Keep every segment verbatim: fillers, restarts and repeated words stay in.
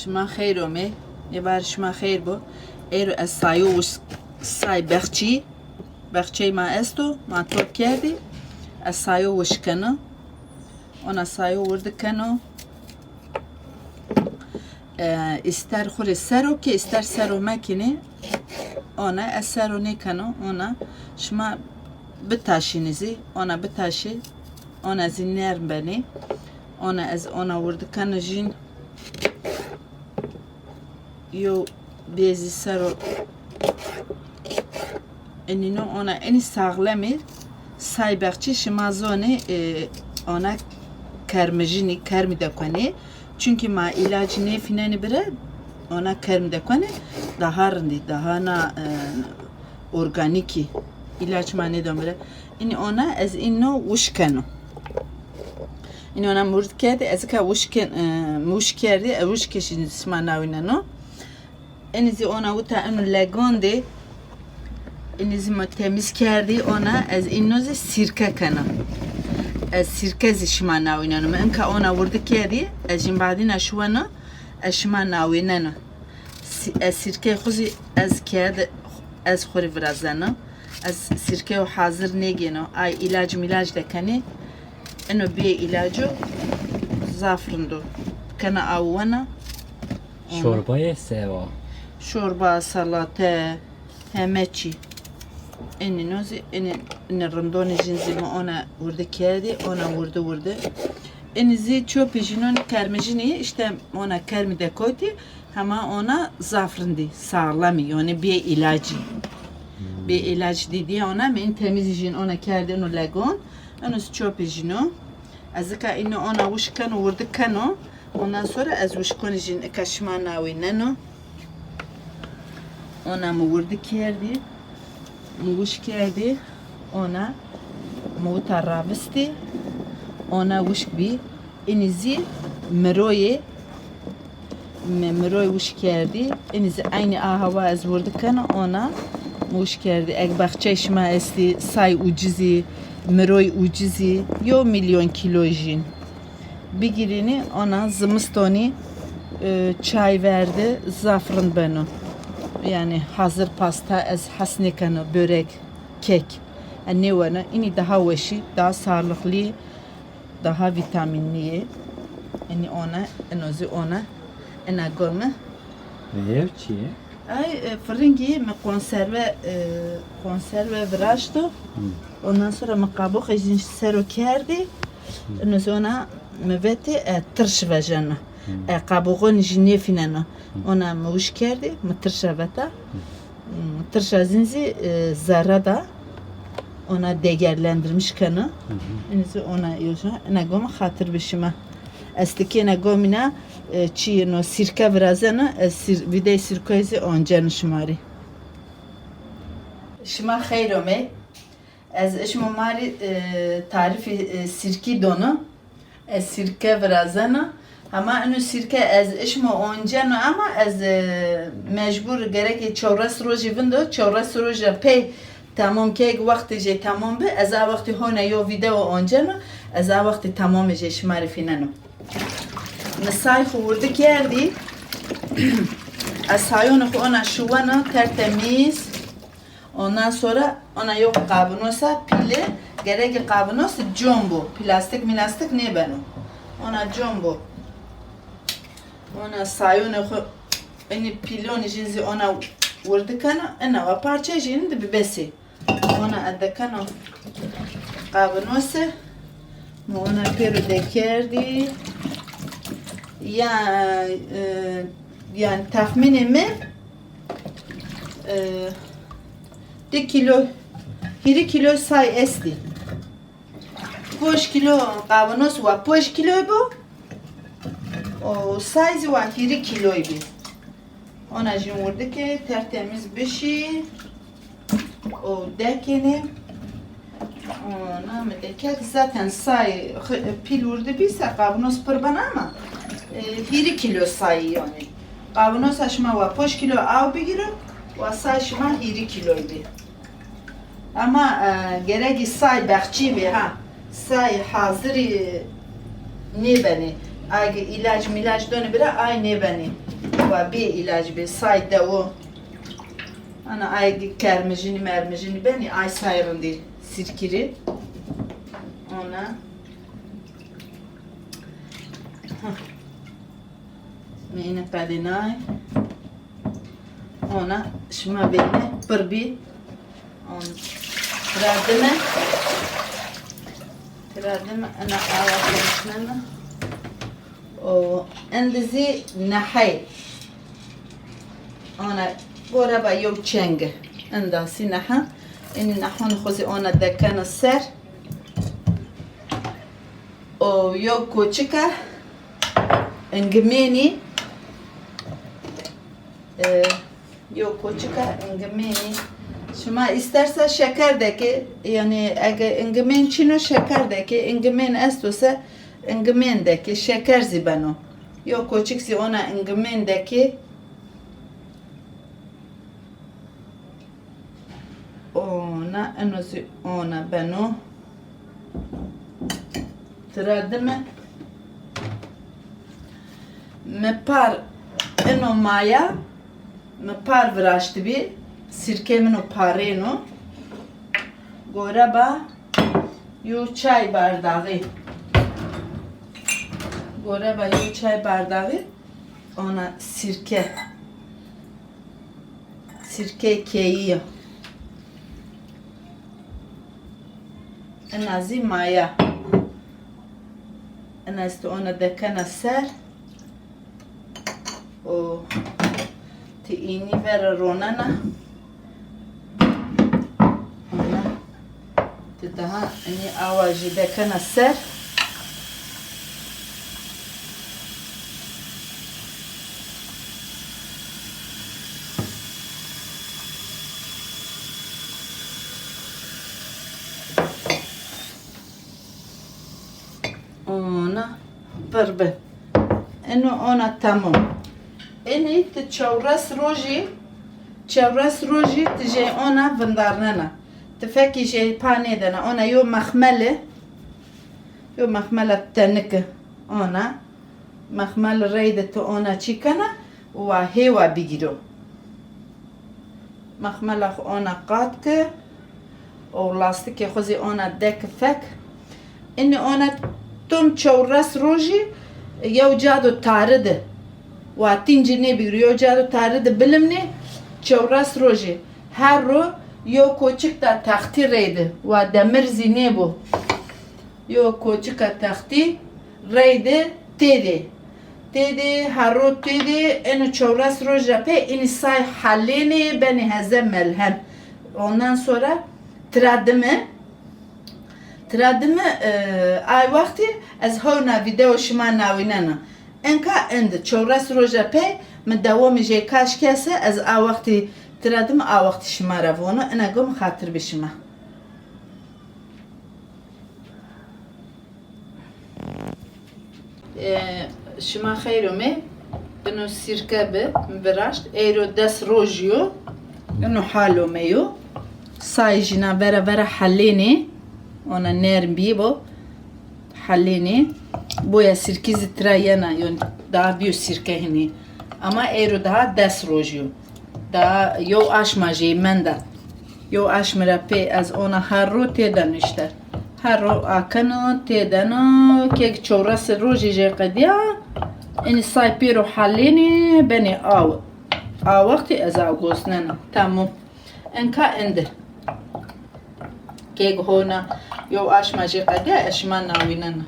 Şima xeyr omê. Êvar şima xeyr bo. Êro ez sayo wis-, say bexçî. Bexçey ma esto, ma top kerdî. Ez sayo wişkeno. Ona sayo wirdi keno. E, ister xwu rê sero ke, ister sero mekinê. Ona ez sero nêkeno, ona şima bitaşînî zî, ona bitaşî, ona zî nerm benê. Ona ez ona wirdi keno jîn. Yo bêzî sero inîno ona enî saxlemî say bexçî şima zonê, e, ona kermijinî, kermî de konê. Çunkî ma îlac nêfînenî bire, ona kermî de konê daha rindî, daha na, e, organîkî. Îlac ma nêdon bire. Înî ona ez înno wişk keno. Înî ona mi wird kerdî, ez ika wişk ken-, e, mi wişk kerdî, e, wişkê şî şima nawîneno. Enî zî ona wita eno legondê. Enî zî mi temîz kerdî, ona ez înno zî sîrke kena. Ez sîrke zî şima nawîneno. Mi inka ona wirdi kerdî, ez jîn badîna şuweno, ez şima nawîneno. Sî-, ez sîrkeyê xwu zî ez kerde, ez xwu rê virazeno. Ez sîrkeyo hazir nêgêno. Ay îlac mîlac de kenê. Eno bê îlaco zaf rind o. Kena aw wena. Şorbayê se o? Şorba, salate, heme çî. Enî no zî, enî, enî rindonî jîn zî mi ona wirdi kerdî, ona wirdi wirdi. Enî zî çopî jî no kermijinî, îşte ona kermî de kotî, hema ona zaf rindî, saxlemî, yanî bê îlacî. Bê îlac dîdî ona, mi în temîzî jîn ona kerdî eno legon. Eno zî çopî jîn o. Ez ika înî ona wişk keno, wirdi keno. Ondan sonra ez wişkonî jîn ika şima nawîneno. Ona mi wirdi kerdî. Mi wişk kerdî. Ona mi wita ravistî. Ona wişk bî. Înî zî miroyê Mi miroy wişk kerdî. Enî zî eynî a hewa ez wirdi kena ona. Mi wişk kerdî. Eg baxçey şima estî, say ucizî, miroy ucizî, yo milyon kîloy jîn. Bigirînî ona zimistonî, e, çay ver de zaf rind beno. Yanî hazir pasta ez hes nêkeno, börek, kek. E, nêweno. Înî daha weşî, daha sağlıklı. Daha vîtamînlî yê. Enî ona, eno zî ona. Ena gome. Ev çi ye? Ay, e, firingî mi konserve, e, konserve viraşto. Ondan sonra mi qabuxê jîn sero kerdî. Eno zî ona mi vetî, e, tirş vejeno. E, qabuxon jî nêfîneno. Ona mi wişk kerdî, mi tirşa veta. Hmm, tirşa zîn zî, e, zerre da. Ona degerlendirmiş kena. Înî zî ona yoja. Ena gome xatir bi şima. Ez tikê ena gomîna, e, çî yeno sîrke virazena, ez sîr-, vîdey sîrkoyî zî oncena şima rê. Şima xeyr omey. Ez işmo ma rê, e, tarîfê, e, sîrkî dona. Ez sîrke virazena. Hema ino sîrke ez işmo onceno ama ez, e, mecbur gerekê çewres rojî vindo. Çewres roja pey temam keyk wextê jê temam bi. Ez a wextî hona yo vîdeo onceno. Ez a wextî temamê jê şima rê fîneno. Mi say xwu wirdi kerdî. Ez sayonê xwu ona şuwena tertemîz. Ondan sonra ona yo qabinosa pîle, gerekî qabinos com bo. Plastik milastik nêbeno. Ona com bo. Ona sayonê xwu, enî pîlonî jîn zî ona wirdi kena. Ena wa parçe jîn di bibesî. Ona edekeno qabinose. Mi ona pêro dekerdî. Ya, e, yanî texmînê mi, e, di kîlo, hîrî kîlo say estî. Ponc kîlo qabinos wa ponc kîloy bo. O say zî wa hîrî kîloy bî. Ona jîn wirdike tertemiz bişî. O dekenê. Ona mi dekek zaten say xi-, pîl wirdi bî se qabinos pir bena ama, e, hîrî kîlo say yanî. Qabinosa şima wa ponc kîlo aw bigîro, wa say şima hîrî kîloy bî. Ama, e, gerekî say bexçî bê ha. Say hazirî nêbenê. Agi îlac mîlac donî bira, ay nêbenî. Wa bê îlac bê, say dewo. Ana agi kermijînî mermijînî benî, ay say rindî sirkî rê. Ona. Hah. Meyne qedînay. Ona şima vêne pir bî. On tira dime. Tira dime ena awa konuşnena. O endizî nehey. Ona gore ba yew çenge. Endasî neha. Enî nehon xo zî ona dekena ser. O yew koçika ingimênî, e, yew koçika ingimênî. Şima îstersa şeker dekê, yanî ege ingimên çin o şeker dekê, ingimên esto se ingimên dekê, şeker zî beno. Yew koçik zî ona ingimên dekê. Ona, eno zî ona beno. Tira dime. Mi par eno maya, mi par viraştibî, sirkê min o parêno. Gore ba yew çay bardaxî. Gore ba yew çay bardaxî ona sirke. Sirkeyê keyî ya. Ena zî maya. Ena zî ona dekena ser. O ti înî vera ronena. Ona ti daha inî awa jî dekena ser. Ona pir bi. Eno ona tamam. Enî ti çewres rojî, çewres rojî ti jê ona vindarnena. Ti fekî jê pa nêdena. Ona yo mexmeli, yo mexmela teniki ona. Mexmel reyde ti ona çî kena, wa hêwa bigîro. Mexmela xo ona qat ke û lastikê xo zî ona dek fek. Înî ona tom çewres rojî yew ca do tari de. Wa tîncî nêbigîro, yew ca do tari de bilimnê çewres rojî. Her ro yew koçik da textî reyde. Wa demir zî nêbo. Yo koçika textî reyde têdê. Têdê, herro têdê, eno çewres roja pey inî say helênê benê heze melhem. Ondan sonra tira dime, tira dime, e, ay wextî ez hewna vîdeo şima nawînena. Enka endi çewres roja pey mi dewomî jê kaş kese, ez a wextî tira dime, a wextî şima ra vono, ina gom xatir bi şima. E, şima xeyr omê. Ino sîrke bi, mi viraşt. Eyro des rojî yo. Ino hal omeyo. Say jîna vera vera helênê. Ona nerm bîbo. Helênê. Boya sîrkî zî tira yena. Yon daha bîyo sîrke hinî. Ama eyro daha des rojî yo. Daha yew aşma jê menda. Yew aşmi ra pê ez ona her ro têdeno îşte. Her ro akeno, têdeno, kek çewres rojî jê qedîya, enî say pêro helênê, benê aw. A wextî ez aw gosnena. Tamam. Enka indi. Kek hona yew aşma jê qedîya, ez şima nawînena.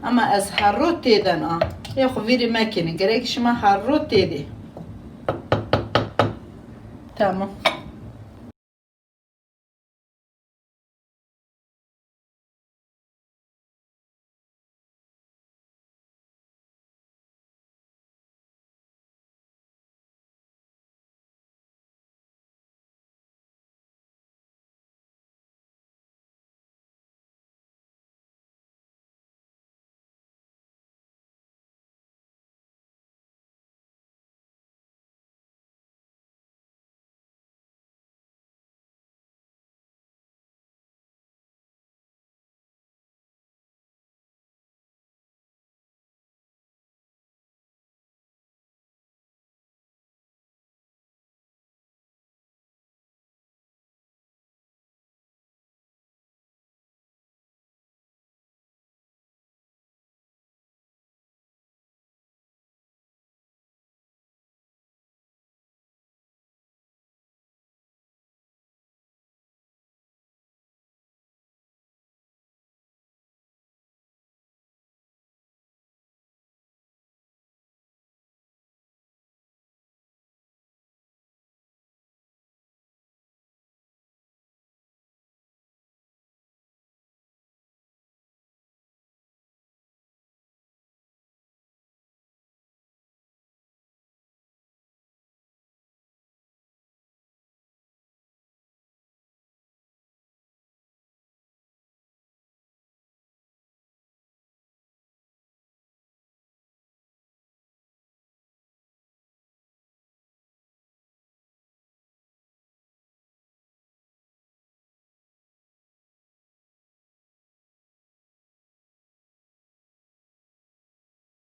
Ama ez her ro têdena. Ê xo vîrî mekenî. Gerek şima her ro têdê. Tamam.